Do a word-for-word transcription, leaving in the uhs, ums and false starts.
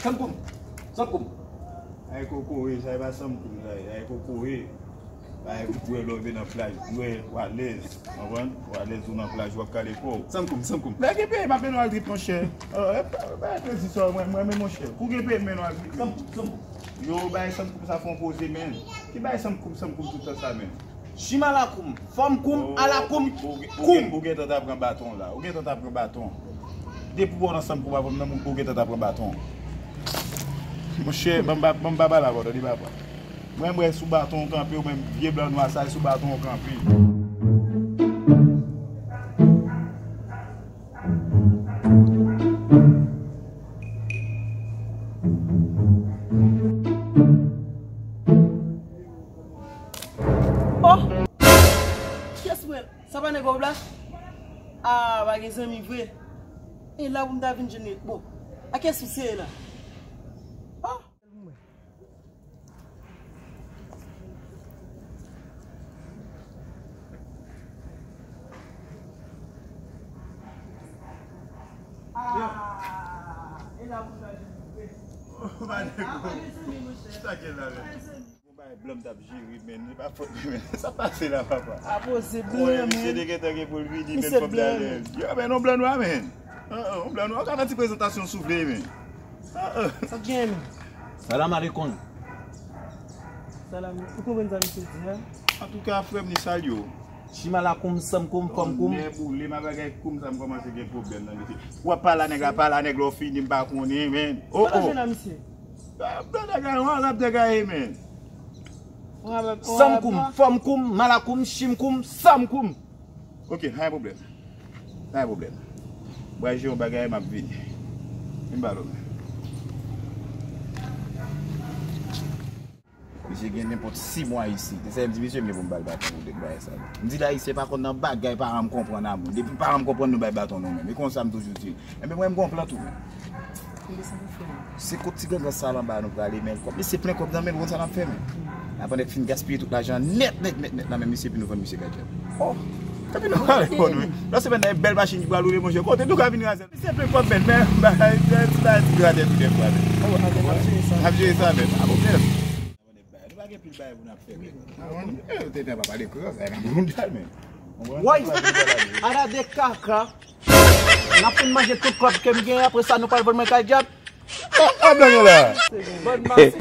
Sanm koum. Sanm koum. Ay kokoye, sa e pa sanm koum, sa e. Ay kokoye. Ay, ou bwè lè w rive nan plaj, bwè, w alèz. Konprann? W alèz ou nan plaj, w ap kale kò w. Sanm koum, sanm koum. Lè gen peyi m ap mennen w al trip, monchè. Oh, e pa, pa, pa, si sa, mwen, mwen, men monchè. Kou gen peyi m mennen w al trip. Sanm koum, sanm koum. Yo, bay sanm koum sa fè yon koze, men. Ki bay sanm koum, sanm koum tout tan sa, men? Chim alakoum, fòm koum, alakoum, koum. Ou gentan ta pran baton la. Ou gentan ta pran baton. Depi w nan sanm koum avè m nan, ou gentan ta pran baton. Monchè, ban m ba, ban m ba bal avè w, tande papa. Mwen, mwen sou baton w kanpe, ou menm vye blan nwa sa, sou baton w kanpe. Oh! Kiyès mwen? Sa pa nèg Oblas? Ah, pa gen zanmi vre. E la pou m ta vin jwenn li. Bon, a kiyès misye ye la? Oh! Ah, e la pou m ta jwenn li vre. Oh, pa nèg. Ah, pa gen zanmi, monchè. Sa gen la, men? Bon, bay blan m t ap jere, men. Se pa fòt mwen, men. Sa pase la, papa. Apoze blan, men. Misye te gentan gen pou l vini, men fòk m t alèz. Yo, men, non, blan nwa, men. An, an, non, blan nwa. Ou ka fè ti prezantasyon si w vle, men. An, an. Sa k genyen, men? Salam aleikum. Salam. Ou konprann sa misye di a? Antouka, frè m, li salye w. Chim alakoum, sanm koum, fòm koum. Tonnè boule m, a bagay koum sa, m kòmanse gen pwoblèm nan, mesye. W ap pale a nèg la, pale a nèg la, w fini, m pa konnen, men. Oh, oh. Sa pase la, misye? Ah, blan nèg la, yon Arab nèg la ye, men. Yon Arab, yon Arab nwa. Sanm koum, fòm koum, malakoum, chim koum, sanm koum. Ok, pa gen pwoblèm. Pa gen pwoblèm. Bwè, jere yon bagay, m ap vini. Vin ba lòm. Misye gen nenpòt sis mwa isit. Se sa m di misye, m gen pou m ba l baton pou de bagay sa yo. M di l Ayisyen pa konn nan bagay paran m konprann a moun. Depi paran m konprann nou bay baton nou menm. E konsa m toujou di. Enben mwen m gon plan tou. Enben sa nou fè menm? Se kot ti gangan sa l anba nou prale, men kòb misye plen kòb nan men l, ou konn sa n ap fè menm? Apre nèg fin gaspiye tout lajan nèt, nèt, nèt, nèt nan men misye, epi nou vann misye gadyèt. Oh! Epi nou prale kò nou, wi. Nan semèn nan, yon bèl machin ki pral woule, monchè. Kote nou ka vin razè? Misye plen kòb, men, men, bagay, ti bagay, ti gratè tou dèfwa, men. Oh, anben, n ap jere sa. N ap jere sa, men. Pa pwoblèm. Nou pa gen pil bagay pou n ap fè, men. Ah, bon, eh, ou te fè pa pale kreyòl, sa, nan moun dal, men. Woy! Ala de kaka! N ap fin manje tout kòb ke m gen, apre sa, nou pral vann mwen kay dyab. Ah, ah, blan la. Bòn masis.